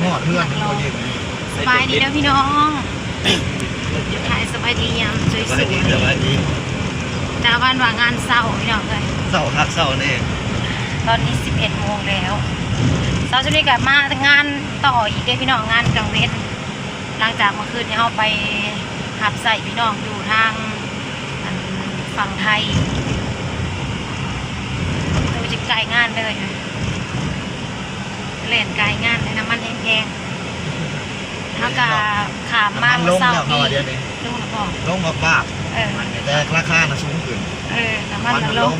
ຮອດເຮືອນ ສະບາຍດີເດີພີ່ນ້ອງ ທັກທາຍສະບາຍດີຍາມສວຍໆ ສະບາຍດີ ຕາວັນວ່າງານເຊົ້າພີ່ນ້ອງເອີຍ ເຊົ້າຄັກເຊົ້າແນ່ ຕອນນີ້ສິບເອັດໂມງແລ້ວ ເຊົ້ານີ້ກະມາງານຕໍ່ອີກເດ້ພີ່ນ້ອງ ງານກາງເວັນ ຫຼັງຈາກເມື່ອຄືນນີ້ເຮົາໄປຮັບໃຊ້ພີ່ນ້ອງຢູ່ທາງ ອັນ ຝັ່ງໄທ ໂຕຈະໄກງານເລີຍ ແລ່ນໄກງານເລີຍ ນ້ຳມັນແພງໆ ເຮົາກະຂ້າມມາມື້ເຊົ້ານີ້ ລົງແລ້ວບໍ່ ລົງບາກໆ ເອີ ແຕ່ລາຄານະສູງຂຶ້ນ ເອີ ນ້ຳມັນນະລົງ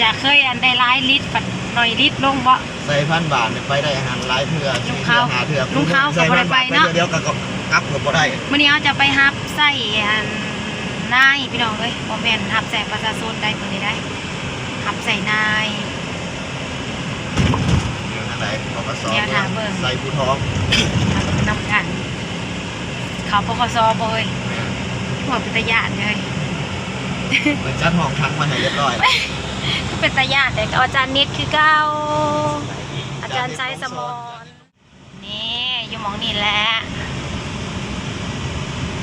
ຈາກເຄີຍອັນໄດ້ຫຼາຍລິດ ບັດໜ້ອຍລິດລົງບໍ່ ໃສ່ພັນບາດນີ້ໄປໄດ້ຫັ້ນຫຼາຍເທື່ອ ສີ່ເທື່ອ ຫ້າເທື່ອ ລຸງຂາວກໍບໍ່ໄດ້ໄປເນາະ ເທື່ອດຽວກໍກັບກໍບໍ່ໄດ້ ມື້ນີ້ເຮົາຈະໄປຮັບໃຊ້ອັນນາຍພີ່ນ້ອງເອີຍ ບໍ່ແມ່ນຮັບໃຊ້ປະຊາຊົນໄດ໋ມື້ນີ້ໄດ໋ ຮັບໃຊ້ນາຍ ແນວໃດ ປກສ ດຽວຖ້າເບິ່ງ ໃສ່ຜູ້ທອງ ນຳກັນ ເຂົ້າ ປກສ ບໍ່ເອີຍ ແມ່ນ ວ່າເປັນຕາຢ້ານເລີຍ ເພິ່ນຈັດຫ້ອງຂັງມາໃຫ້ຮຽບຮ້ອຍ ຄືເປັນຕາຢ້ານແທ້ ກັບອາຈານນິດຄືເກົ່າ ອາຈານໄຊສະໝອນ ນີ້ ຢູ່ໝ່ອງນີ້ແຫຼະ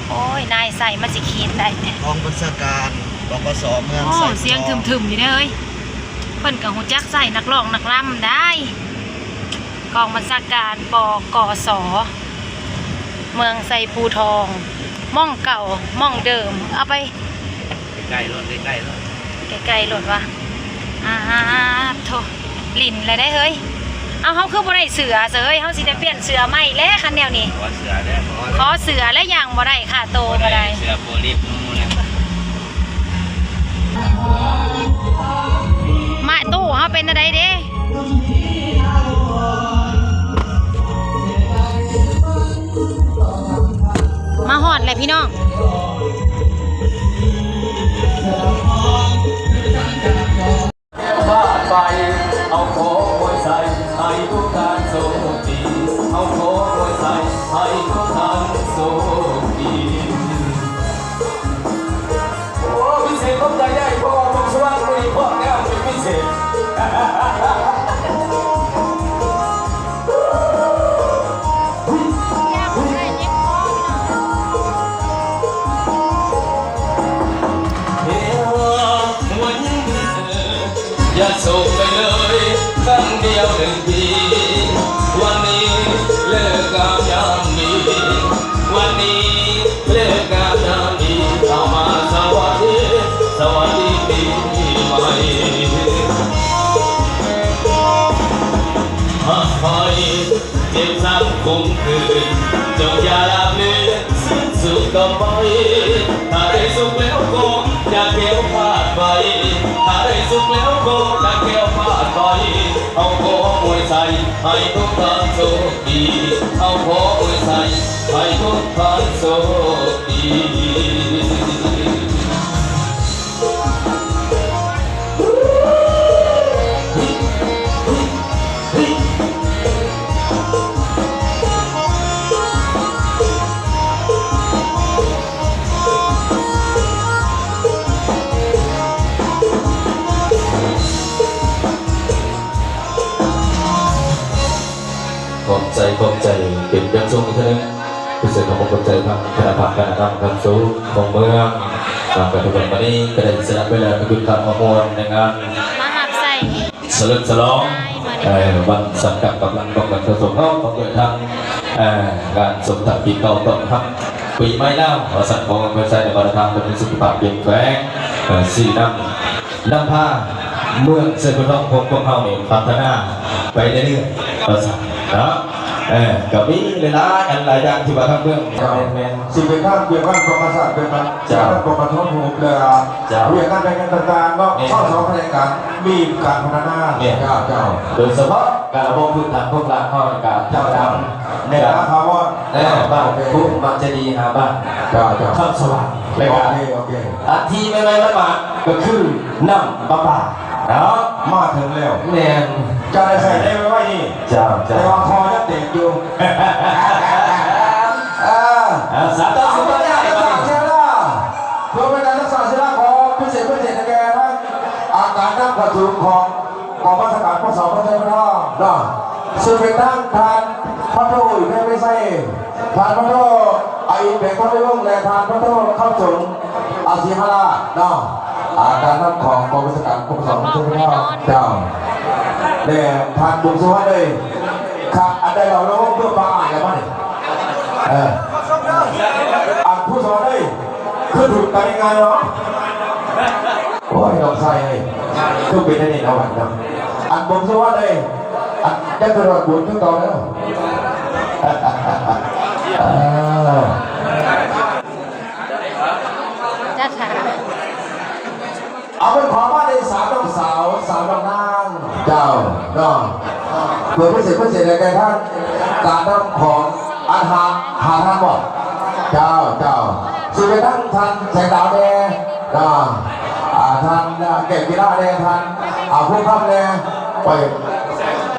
ໂອ້ຍ ນາຍໃສ່ມັນຊິຂີດໄດ້ ກອງບັນຊາການ ປກສ ເມືອງ ໂອ້ ໄຊພູທອງ ສຽງທຶມໆຢູ່ເດີ ເພິ່ນກໍຮູ້ຈັກໃຊ້ນັກຮ້ອງນັກລຳໄດ໋ ກອງບັນຊາການ ປກສ ເມືອງໄຊພູທອງ ໝ່ອງເກົ່າ ໝ່ອງເດີມ ເອົາໄປ ໃກ້ໆໂລດ ໃກ້ໆໂລດ ໃກ້ໆໂລດວະ ອາໂທ້ ຫຼິ້ນແລ້ວໄດ໋ເຮີ້ຍ ເອົາ ເຮົາຄືບໍ່ໄດ້ເສື້ອຊະເຮີ້ຍ ເຮົາຊິໄດ້ປ່ຽນເສື້ອໃໝ່ແລ້ວ ຄັນແນວນີ້ ຂໍເສື້ອແດ່ ຂໍເສື້ອແລ້ວ ຍ່າງບໍ່ໄດ້ ຄ່າໂຕກໍໄດ້ ເສື້ອໂປລິດໝູ່ແລ້ວ ມາຕູ້ເຮົາເປັນແນວໃດເດ? ມາຮອດແລ້ວພີ່ນ້ອງ ໂອ້ ພິເສດ ຂອບໃຈໃຫຍ່ ເພາະວ່າ ວົງສະຫວ່າງ ມື້ນີ້ພ້ອມແລ້ວເປັນພິເສດ ຢ່າໂສກໄປເລີຍ ຄັ້ງດຽວໜຶ່ງປີ ວັນນີ້ເລີກງາມຍາມດີ ວັນນີ້ເລີກງາມຍາມດີ ເຂົ້າມາສະຫວັດດີ ສະຫວັດດີປີໃໝ່ ຫາກໄປ ເຈັບຊ້ຳຄົງຄືນ ຈົ່ງຢ່າລະເມີ ສິ້ນສຸດຕໍ່ໄປ ຖ້າໄດ້ສຸກແລ້ວກໍຢ່າແຄ້ວຄາດໄວ້ ຖ້າໄດ້ສຸກແລ້ວກໍຢ່າແຄ້ວຄາດໄວ້ ເຮົາຂໍອວຍໄຊໃຫ້ທຸກທ່ານໂຊກດີ ເຮົາຂໍອວຍໄຊໃຫ້ທຸກທ່ານໂຊກດີ. ຂອບໃຈ ຂອບໃຈເປັນຢ່າງສູງອີກເທື່ອໜຶ່ງ ພິເສດຂອບໃຈທາງຄະນະພັກຄະນະນຳຂັ້ນສູງຂອງເມືອງ ແລ້ວກໍທຸກຄົນ ບັດນີ້ກໍໄດ້ສະດັບໄປແລ້ວ ຄືຄຳວ່າມ່ວນໃນງານ ມາຮັບໃຊ້ ສະເຫຼີມສະຫຼອງ ເອີ ວັນສັງກັດກຳລັງປ້ອງກັນປະຊາຊົນເນາະ ຂອງໂດຍທາງ ເອີ ການສົມທັບປີເກົ່າຕ້ອນຮັບປີໃໝ່ລາວ ວ່າຊັ້ນ ຂໍອວຍໄຊໃຫ້ບັນດາທ່ານມີສຸຂະພາບເຂັ້ມແຂງ ເອີ ຊີ້ນຳ ນຳພາເມືອງເຊໂພທອງຂອງພວກເຮົານີ້ພັດທະນາໄປເລື້ອຍໆ ວ່າຊັ້ນເນາະ ເອີ ກໍມີຫຼາຍໆ ອັນຫຼາຍຢ່າງທີ່ວ່າທາງເມືອງ ແມ່ນໆ ຊິເປັນທາງວຽກງານປະຊາສັງຄົມ ເຈົ້າ ວຽກງານປະກອບອາຊີບ ແລະ ເຈົ້າ ວຽກງານການເງິນຕ່າງໆເນາະ ແມ່ນ ເຮົາສອງຂະແໜງການມີການພັດທະນາ ແມ່ນ ເຈົ້າ ເຈົ້າ ໂດຍສະເພາະການລະບົບພື້ນຖານໂຄງລ່າງເຮົານີ້ກະເຈົ້າດຳ ແມ່ນ ຖາວອນ ເອີ ບ້ານ ໂອເຄ ພູມມາເຈດີ ຫ້າບ້ານ ເຈົ້າ ເຈົ້າ ຄຳສະຫວ່າງ ໂອເຄ ໂອເຄ ອັນທີ່ໃໝ່ໆ ມາ ມາ ກໍຄືນ້ຳປະປາເນາະ ມາເຖິງແລ້ວ ແມ່ນ ຈະໄດ້ໃຊ້ໄດ້ໄວໆນີ້ ເຈົ້າ ເຈົ້າ ແຕ່ວ່າທໍ່ຍັງແຕກຢູ່ ເອີ ເອົາ ສາທຸ ເອົາ ສາທຸ ເພື່ອເປັນການຮັກສາສິລະ ຂໍພິເສດ ພິເສດໃຫ້ແກ່ທາງ ອາ ການນຳຂັ້ນສູງຂອງກອງບັນຊາການ ປກສ ເມືອງໄຊພູທອງເນາະ ເຊີນໄປທາງທ່ານພັນໂທ ແພງວິໄຊ, ທ່ານພັນໂທ ອາ ອິນ ແພງທອງວິວົງ ແລະ ທ່ານພັນໂທ ຄຳສົງ ອາ ສີຫະລາດເນາະ. ອາ ການນຳຂອງກອງບັນຊາການປົກຄອງເຊີນເຈົ້າ ແລະ ທ່ານບຸນສຸວັນເອີຍ ຄັກ ອັນໃດເຮົາເວົ້າເພື່ອປາອ້າຍແລ້ວມານີ້ ເອີ ອັນຜູ້ສອນເອີຍ ຄືຖືກກັນງ່າຍໆເນາະ. ໂອ້ຍ ນ້ອງຊາຍເອີຍ ຄືເປັນອັນນີ້ເນາະ ອັນ ບົງສຸວັນເອີຍ ອັນ ຍັງຕະຫຼອດບຸນຄືເກົ່າເດີ. ເອີ ຈັດຫາ ເອົາເປັນຂອງມາໃຫ້ສາມນ້ອງສາວ ສາມນ້ອງນາງ ເຈົ້າເນາະ ເພື່ອເປັນສິລິມະງຄົນໃນການນຳຂອງອັນຫາ ຫາທ່ານບໍ? ເຈົ້າ ເຈົ້າ ຊິໄປທາງທ່ານແສງດາວແດ່ເນາະ ອາ ທ່ານ ອາ ແກ້ວກິລາແດ່ ທ່ານ ອາ ພູຄຳແດ່ ໄປ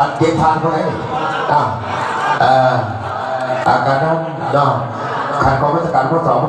ອັນເກັບທານຜູ້ໃດນີ້ ອາ ເອີ ອາ ການນຳເນາະ ຂັ້ນກອງບັນຊາການ ສອງ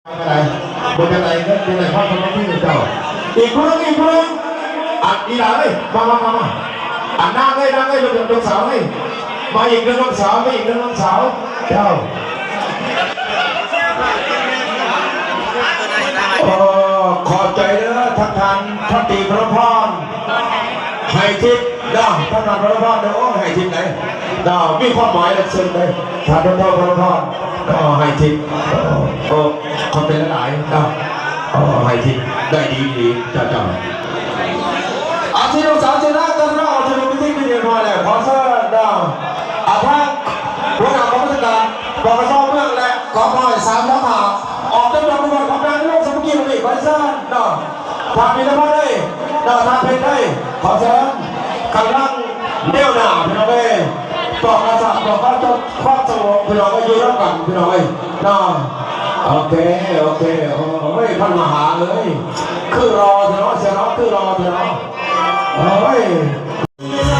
ຈັ່ງໃດ ບໍ່ຈັ່ງໃດ ຈັ່ງໃດ ຄວາມສາມັກຄີເຈົ້າ. ອີກຜູ້ໜຶ່ງ ອີກຜູ້ໜຶ່ງ ອັນນີ້ລະເອີຍ ມາ ມາ ມາ ມາ ອັນນາງເອີຍ ນາງເອີຍ ລູກ ລູກສາວເອີຍ ມາອີກເດີນ້ອງສາວ ມາອີກເດີນ້ອງສາວ ເຈົ້າ. ໂອ້ ຂອບໃຈເດີ ທັງທ່ານພັນຕີ ພະນມພອນ ໃຫ້ທິບເນາະ ທ່ານ ທ່ານ ພະນມພອນເດີ ໂອ້ ໃຫ້ທິບໄດ໋ເນາະ ມີຄວາມໝາຍເລິກເຊິ່ງເດ້ ທ່ານ ທ່ານ ພະນມພອນ ເນາະ ໃຫ້ທິບ ໂອ້ ຂອບໃຈຫຼາຍໆເນາະ ໂອ້ ໃຫ້ທິບໄດ້ດີອີ່ຫຼີ ເຈົ້າ ເຈົ້າ. ອາ ທີ່ລູກສາວເຈນາກັນເນາະ ທີ່ລູກມີທີ່ເປັນຮຽບຮ້ອຍແລ້ວ ຂໍເຊີນເນາະ ອາ ທາງຫົວໜ້າກອງບັນຊາການ ປກສ ເມືອງ ແລະ ກອງຮ້ອຍສາມສອງຫ້າ ອອກຈາກດອກບັວຂອງນາງໃນໂລກສະເໝີກິນນີ້ ຂໍເຊີນເນາະ. ທ່ານພິລະພັນເອີຍ ເນາະ ທ່ານເພັດເອີຍ ຂໍເຊີນ ກຳລັງແນວໜ້າ ພີ່ນ້ອງເອີຍ ປອກກາສັດ ປອກກາຄວາມສະຫງົບ ພີ່ນ້ອງເອີຍ ຢູ່ນຳກັນ ພີ່ນ້ອງເອີຍ ເນາະ. ໂອເຄ ໂອເຄ ໂອ້ຍ ພັນມະຫາເອີຍ ຄືຫຼໍ່ແທ້ເນາະ ເສຍເນາະ ຄືຫຼໍ່ແທ້ເນາະ ໂອ້ຍ.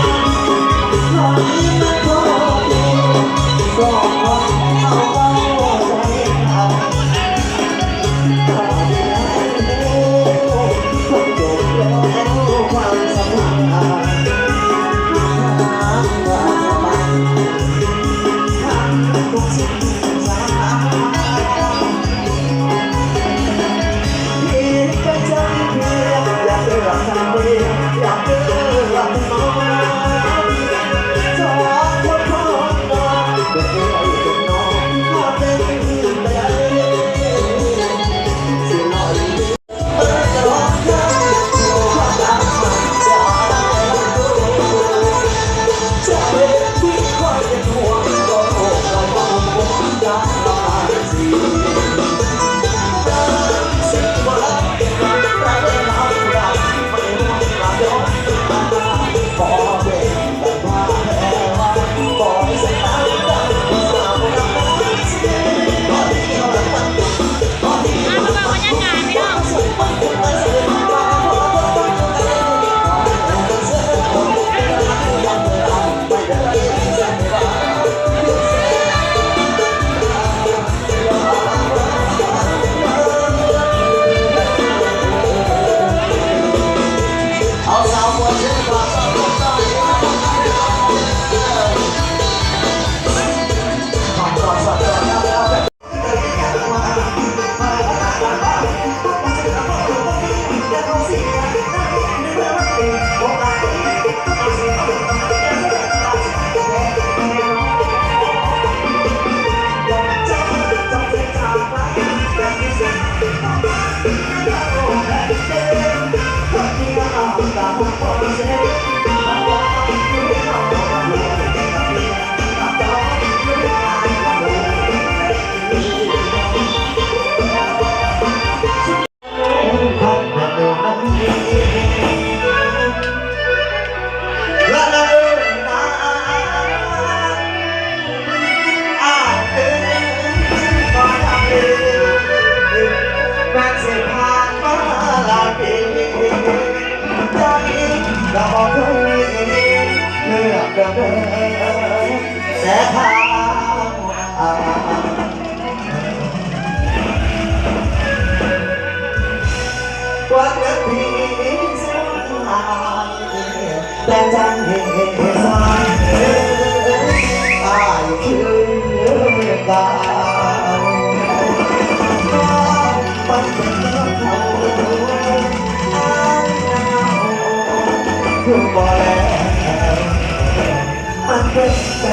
ມັນເປັນແບ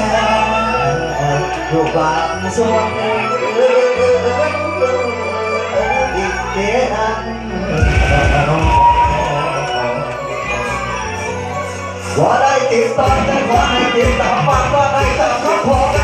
ບຢູ່ບາງສ່ວນອີກເດນັ້ນ ບໍ່ໄດ້ຕິດຕໍ່ ແຕ່ຂໍໃຫ້ຕິດຕໍ່ ປາກບໍ່ໄດ້ຕາມຄຳຂໍ